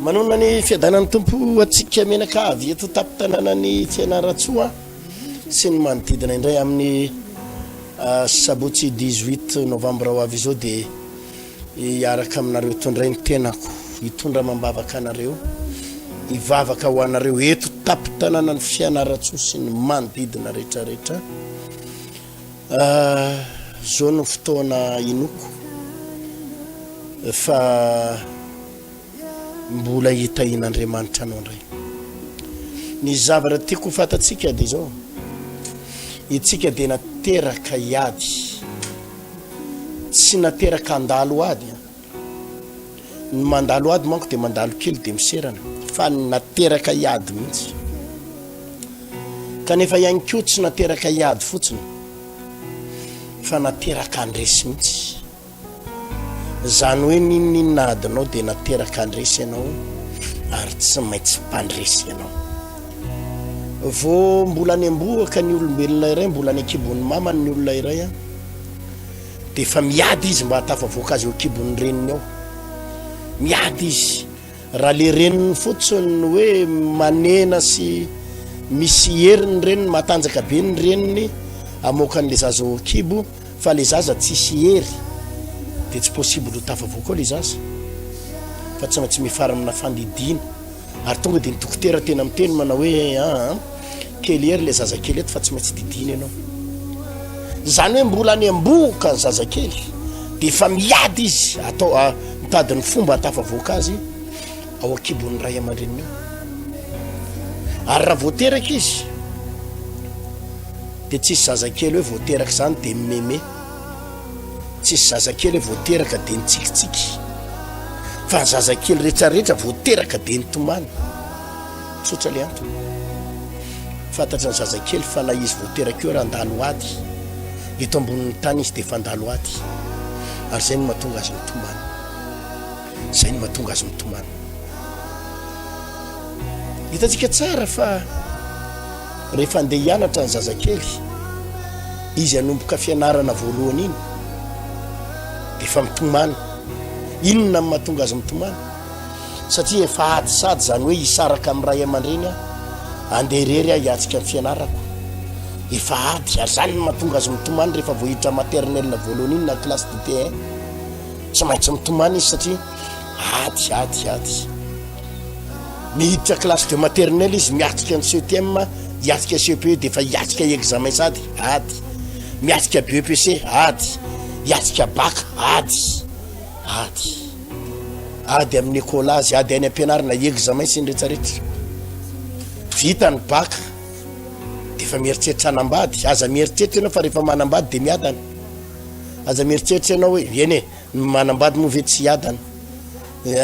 Manonona ny fiadanan'ny Tompo ho antsika menaka avy eto tampon-tanànan'i Fianarantsoa sy ny manodidina indray amin'ny ah, sabotsy 18 novambra ho avy izao dia hiaraka aminareo eto indray ny tenako hitondra amam-bavaka anareo hivavaka ho anareo eto tampon-tanànan'i Fianarantsoa sy ny manodidina rehetrarehetra. Ah, zao no fotoana inoko fa mbola hitahian'Andriamanitra anao indray. Ny zavatra tiako ho fantatsika dia izao, itsika dia nateraka hiady, tsy nateraka handalo ady. Ny mandalo ady manko dia mandalo kely dia miserana, fa ny nateraka hiady mihitsy. Kanefa ihany koa tsy nateraka hiady fotsiny, fa nateraka handresy mihitsy. Izany hoe n'inon'inona adinao dia nateraka handresy ianao ary tsy maintsy mpandresy ianao. Vao mbola any am-bohoka ny olombelona iray, mbola any an-kibon'ny mamany ny olona iray an, dia efa miady izy mba hahatafavoaka azy eo an-kibon'ny reniny ao. Miady izy. Raha le reniny fotsiny no hoe manena sy misy hery ny reniny, matanjaka be ny reniny hamoaka an'le zaza ao an-kibo, fa le zaza tsisy hery dia tsy possible ho tafavoaka ao le zaza fa tsy maintsy mifara amina fandidiana. Ary tonga dia ny dokotera tena miteny manao hoe aa kely hery le zazakely eto fa tsy maintsy didiana ianao. Izany hoe mbola any am-bohoka ny zazakely dia efa miady izy atao mitady ny fomba hatafavoaka azy ao an-kibon'ny ray aman-dreniny ao. Ary raha vao teraka izy dia tsisy zazakely hoe vao teraka izany dia mimeme. Tsisy zazakely vao teraka dia nitsikitsiky fa ny zazakely retraretra vao teraka dia nitomany. Tsotra le antony. Fantatry ny zazakely fa na izy vao teraka eo raha handalo ady eto ambonin'ny tany izy dia efa handalo ady. Ary izay no mahatonga azy mitomany. Izay no mahatonga azy mitomany. Hitantsika tsara fa rehefa andeha hianatra ny zazakely, izy hanomboka fianarana voalohany iny, dia efa mitomany. Inona no mahatonga azy mitomany? Satria efa ady sady izany hoe hisaraka amin'ny ray aman-dreny aho, andeha irery aho hiatrika ny fianarako. Efa ady, ary izany no mahatonga azy mitomany rehefa vao hiditra maternelle voalohany iny na classe de T1. Tsy maintsy mitomany izy satria ady, ady, ady. Miditra classe de maternelle izy miatrika ny CTM, hiatrika CPE dia efa hiatrika examen sady, ady. Miatrika BEPC, ady. Hiatrika bac, ady. Ady. Ady amin'ny écolage, ady any am-pianarana, examen sy ny retraretra. Vita ny bac, dia efa mieritreritra hanambady. Aza mieritreritra ianao fa rehefa manambady dia miadana. Aza mieritreritra ianao hoe, eny e, ny manambady moa ve tsy hiadana?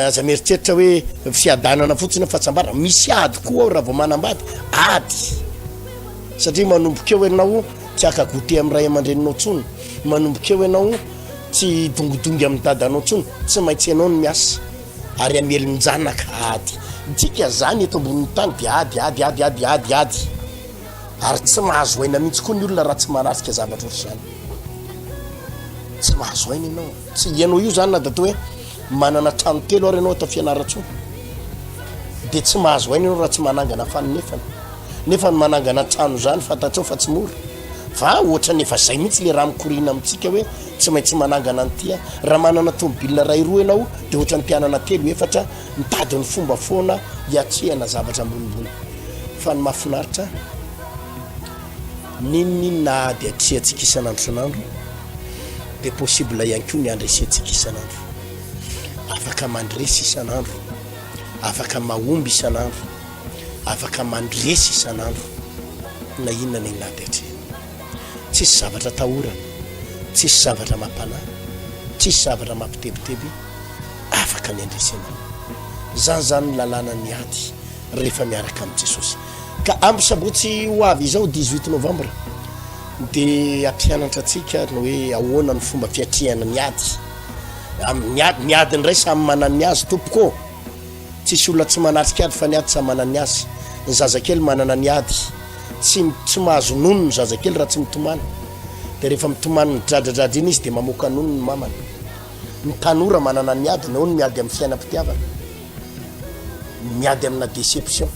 Aza mieritreritra hoe fiadanana fotsiny fa tsy ambara. Misy ady koa ao raha vao manambady. Ady. Satria manomboka eo ianao tsy haka goûter amin'ny ray aman-dreninao intsony. Manomboka eo ianao tsy hidongidongy amin'ny dadanao intsony. Tsy maintsy ianao no miasa. Ary hamelon-janaka. Ady. Isika izany eto ambonin'ny tany dia ady, ady, ady, ady, ady, ady. Ary tsy mahazo aina mihitsy koa ny olona raha tsy manatrika zavatra ohatr'izany. Tsy mahazo aina ianao. Tsy ianao io zany na dia atao hoe manana trano telo ary ianao ato Fianarantsoa dia tsy mahazo aina ianao raha tsy manangana faninefany. Nefa ny manangana trano zany fantatrao fa tsy mora. Fa ohatran'ny efa zay mihitsy le raha mikoriana amintsika hoe tsy maintsy manangana an'ity aho. Raha manana tomobile iray roa ianao dia ohatran'ny te hanana telo efatra mitady ny fomba foana hiatrehana zavatra ambonimbony. Fa ny mahafinaritra n'inon'inona ady atrehantsika isan'andro isan'andro dia possible ihany koa ny handresentsika isan'andro. Afaka mandresy isan'andro, afaka mahomby isan'andro, afaka mandresy isan'andro na inona na inona ady atrehina. Tsisy zavatra atahorana, tsisy zavatra mampanahy, tsisy zavatra mampitebiteby afaka ny handresy anao. Izany izany ny lalànan'ny ady rehefa miaraka amin'i Jesosy. Ka amin'ny sabotsy ho avy izao, 18 novambra, dia hampianatra antsika ny hoe ahoana ny fomba fiatrehana ny ady. Amin'ny ady, ny ady indray samy manana ny azy tompoko ô. Tsisy olona tsy manatrika ady fa ny ady samy manana ny azy. Ny zazakely manana ny ady. Tsy tsy mahazo nono ny zazakely raha tsy mitomany. Dia rehefa mitomany midradradradra iny izy dia mamoaka nono ny mamany. Ny tanora manana ny adiny, ao ny miady amin'ny fiainam-pitiavana. Miady amina déception.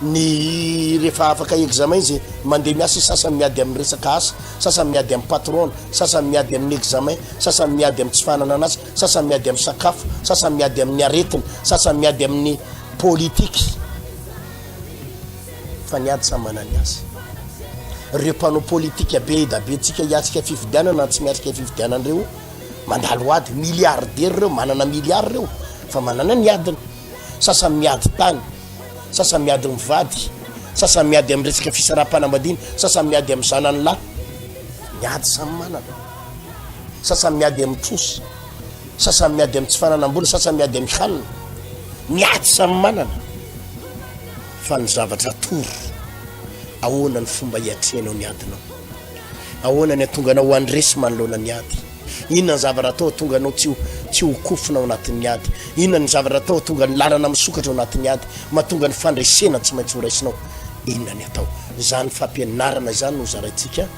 Ny rehefa afaka examen izy mandeha miasa izy, sasany miady amin'ny resaka asa, sasany miady amin'ny patron-ny, sasany miady amin'ny examen, sasany miady amin'ny tsy fananana asa, sasany miady amin'ny sakafo, sasany miady amin'ny aretina, sasany miady amin'ny politique. Fa ny ady samy manana ny azy. Ireo mpanao politika be da be tsika hiatrika fifidianana na tsy miatrika fifidianana ireo mandalo ady, milliardaire ireo, manana milliard ireo fa manana ny adiny. Sasany miady tany, sasany miady mivady, sasany miady amin'ny resaka fisaraham-panambadiana, sasany miady amin'ny zanany lahy. Ny ady samy manana. Sasany miady amin'ny trosa, sasany miady amin'ny tsy fananam-bola, sasany miady amin'ny hanina. Ny ady samy manana. Fa ny zavatra atoro, ahoana ny fomba hiatrehanao ny adinao? Ahoana ny hahatonga anao handresy manoloana ny ady? Inona ny zavatra atao hahatonga anao tsy ho tsy ho kofona ao anatin'ny ady? Inona ny zavatra atao hahatonga ny lalana misokatra ao anatin'ny ady? Mahatonga ny fandresena tsy maintsy horaisinao? Inona ny atao? Izany fampianarana izany no hozaraintsika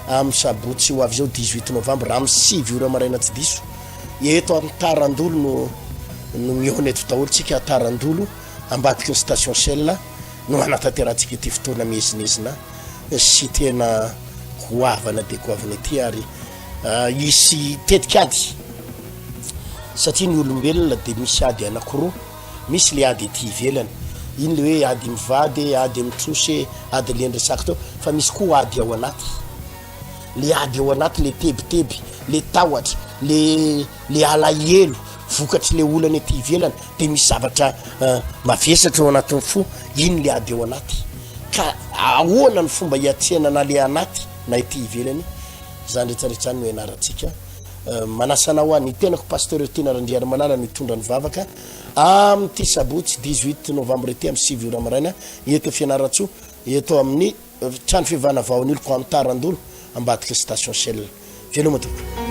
amin'ny sabotsy ho avy izao, 18 novambra, amin'ny 9 ora maraina tsy diso. Eto Antarandolo no no mihaona eto daholo tsika, Antarandolo. Ambadiky ny station Shell no hanatanterahantsika ity fotoana miezinezina sy tena goavana dia goavana ity ary hisy tetik'ady satria ny olombelona dia misy ady anankiroa, misy le ady ety ivelany, iny le hoe ady mivady e, ady amin'ny trosa e, ady le niresako teo, fa misy koa ady ao anaty, le ady ao anaty, le tebiteby, le tahotra, le le alahelo vokatry le olana ety ivelany de misy zavatra mavesatra ao anatin'ny fo, iny le ady ao anaty, ka ahoana ny fomba hiatrehana na le anaty na ety ivelany, zany rehetra rehetra zany no ianarantsika, manasa anao aho, ny tenako Pasteur Tiana Randriarimalala no hitondra ny vavaka amin'ity sabotsy 18 novembre ity amin'ny 9 ora maraina eto Fianarantsoa, eto amin'ny trano fivavahana Vahon'Iloko Antarandolo ambadika station Shell. Veloma tompoko.